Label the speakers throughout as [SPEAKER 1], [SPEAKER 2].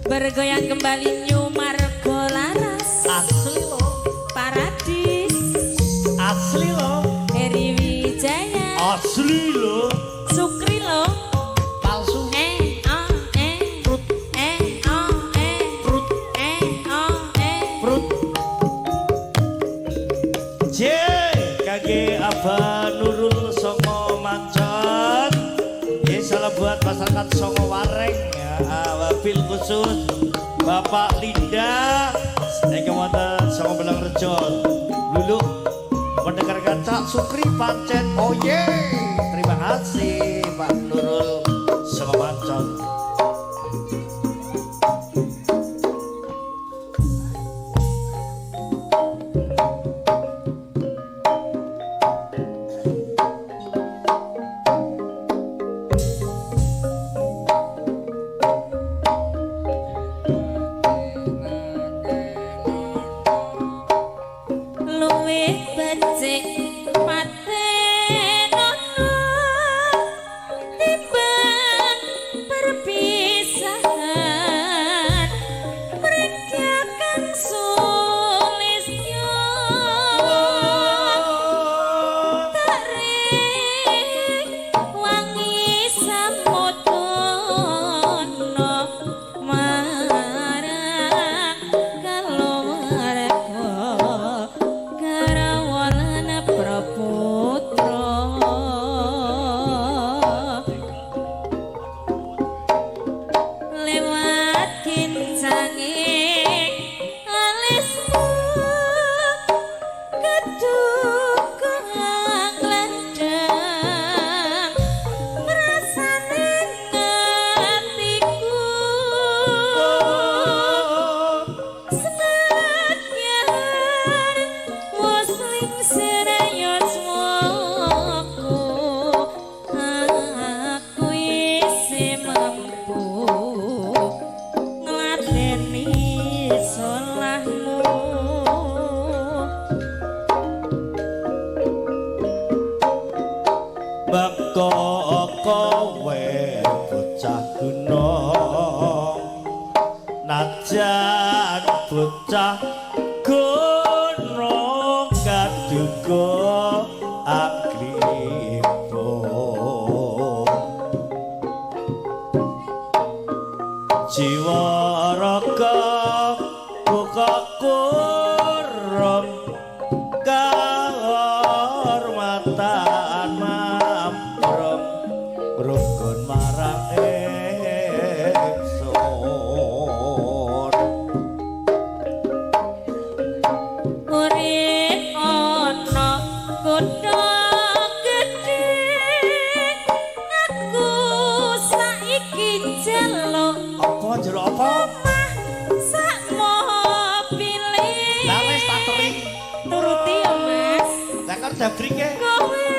[SPEAKER 1] Bergoyang kembali New Margo Laras.
[SPEAKER 2] Asli lo.
[SPEAKER 1] Paradis.
[SPEAKER 2] Asli lo.
[SPEAKER 1] Heri Wijaya.
[SPEAKER 2] Asli lo.
[SPEAKER 1] Sukri lo.
[SPEAKER 2] Palsu.
[SPEAKER 1] Eh oh eh.
[SPEAKER 2] Prut.
[SPEAKER 1] Eh oh eh.
[SPEAKER 2] Prut.
[SPEAKER 1] Eh oh eh.
[SPEAKER 2] Prut. J kage Abah Nurul Songo Mancon. Ya salam buat masyarakat Songo Wareng ya. Wabil khusus Bapak Linda ingkang wonten Songo Belang Rejo. Lulu mendengarkan Cak Sukri pancen oye. Terima kasih Pak Nurul Songo Mancon.
[SPEAKER 1] Luwih becik patenono timbang perpisahan mereka kang sulistyo tarik wangi samudana marang keluarga karawalan praputra lewat kincange alismu kedukung lendang rasane atiku senadyan wis lingsir yuswaku aku isih mampu ngladeni solahmu.
[SPEAKER 2] Mengko kowe bocah gunung najan bocah gunung kaduga angripun jiwa raga buka kurum kahormatan mamprung rukun marang ingsun.
[SPEAKER 1] Urip ana kutha gedhe aku saiki njaluk
[SPEAKER 2] Apa njaluk apa?
[SPEAKER 1] Omah sak mobile.
[SPEAKER 2] Lah wis tak teri.
[SPEAKER 1] Turuti ya Mas.
[SPEAKER 2] Lah kan jabrike.
[SPEAKER 1] Kowe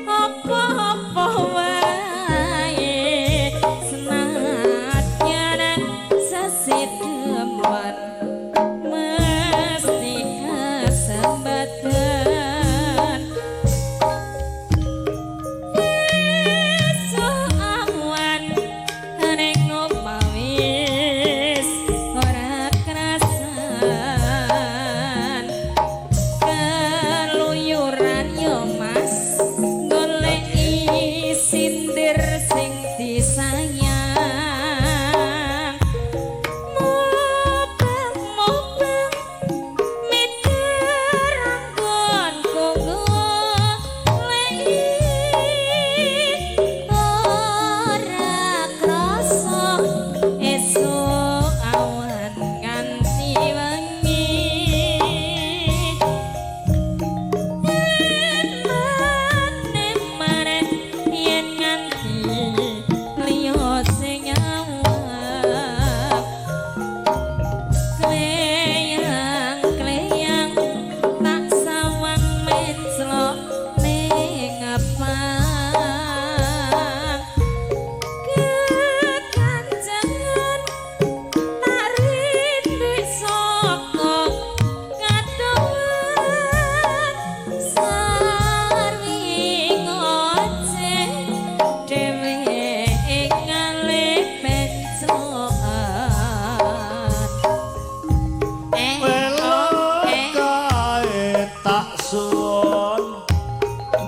[SPEAKER 1] apa-apa wae senadyan sesideman mesti kesempatan esuk awan ning omah wis ora krasan keluyuran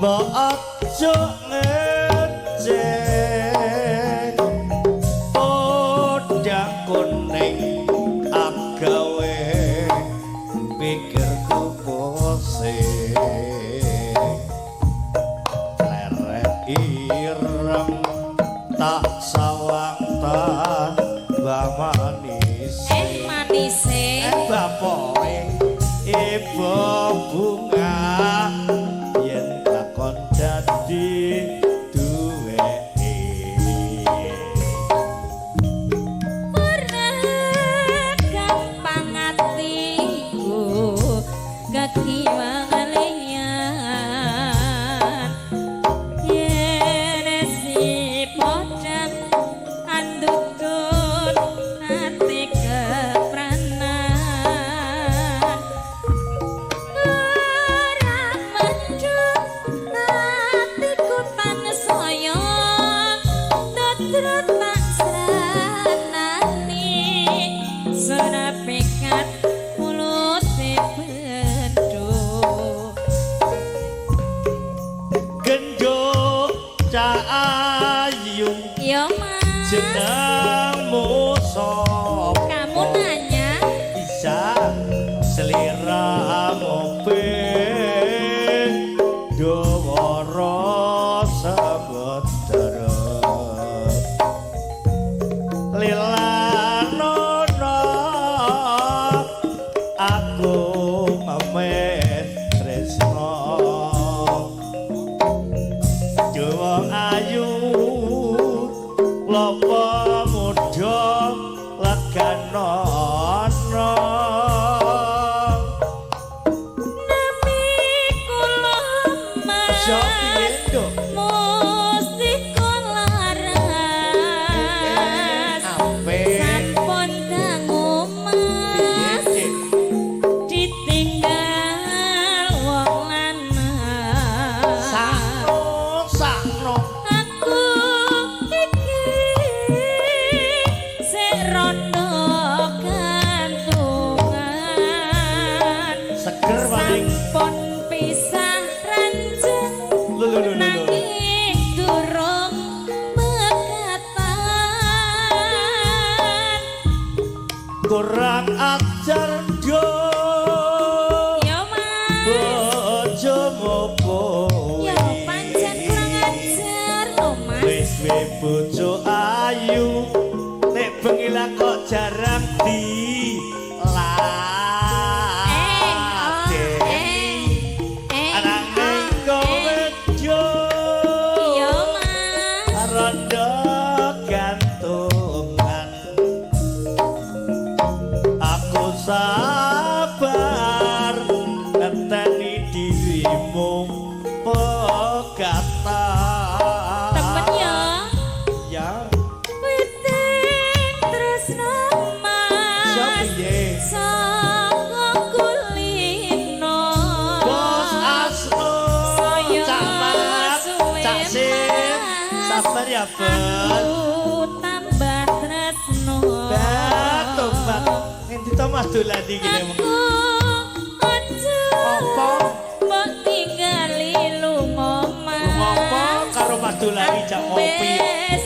[SPEAKER 2] Mbok aja ngecek podang kuning agawe pikirku pusing. Leret ireng tak sawang tambah manis.
[SPEAKER 1] Eh manise.
[SPEAKER 2] Eh bapoke ibu bunga yen takon dadi duweke.
[SPEAKER 1] Ora gampang atiku kekiwangan liyan. Yen si podang andutut ati kepranan. Ora mendung atiku tansaya tutrut tak sranani. Serapikat mulute bendho.
[SPEAKER 2] Genduk cah ayu
[SPEAKER 1] Ya Mas,
[SPEAKER 2] jenengmu sapa?
[SPEAKER 1] Kamu nanya.
[SPEAKER 2] Bisa sliramu bendoro sebetara lilanono aku ngemet tresno. Jawa ayu lopo muda leganono.
[SPEAKER 1] Nami kula Mas
[SPEAKER 2] Iso piye, Nduk?
[SPEAKER 1] Mustika Laras.
[SPEAKER 2] Apik.
[SPEAKER 1] Sampun dangu
[SPEAKER 2] Piye,
[SPEAKER 1] Mas
[SPEAKER 2] Dik?
[SPEAKER 1] Ditinggal wong lanang.
[SPEAKER 2] Sakno, sakno.
[SPEAKER 1] Aku iki sik rondo gantungan.
[SPEAKER 2] Seger paling.
[SPEAKER 1] Sampun pisah ranjang
[SPEAKER 2] Lho lho lho lho.
[SPEAKER 1] nanging durung pegatan.
[SPEAKER 2] Kurang ajar, Nduk.
[SPEAKER 1] Ya Mas,
[SPEAKER 2] Bojomu kuwi.
[SPEAKER 1] ya pancen kurang ajar lho Mas.
[SPEAKER 2] Wis we bojo ayu nek bengi lah kok jarang di
[SPEAKER 1] Eh, oh, eh, eh,
[SPEAKER 2] Ananging
[SPEAKER 1] oh,
[SPEAKER 2] kowe
[SPEAKER 1] eh. Iya Mas.
[SPEAKER 2] Rondo gantungan. Aku sabar ngenteni dirimu pegatan.
[SPEAKER 1] Temen ya.
[SPEAKER 2] Ya.
[SPEAKER 1] Witing tresno Mas.
[SPEAKER 2] Siapa piye?
[SPEAKER 1] Saka kulino.
[SPEAKER 2] Bos Asno,
[SPEAKER 1] Saya
[SPEAKER 2] Cak Mat,
[SPEAKER 1] suwe,
[SPEAKER 2] Cak Sim,
[SPEAKER 1] Mas.
[SPEAKER 2] sabar ya, Ben.
[SPEAKER 1] Aku tambah tresno.
[SPEAKER 2] Tobat. Ngendi to Mas dolan iki nek
[SPEAKER 1] Aku aja
[SPEAKER 2] Apa?
[SPEAKER 1] mbok tinggali lunga Mas.
[SPEAKER 2] Ngopo karo Mas Dolani jak ngopi?
[SPEAKER 1] Wis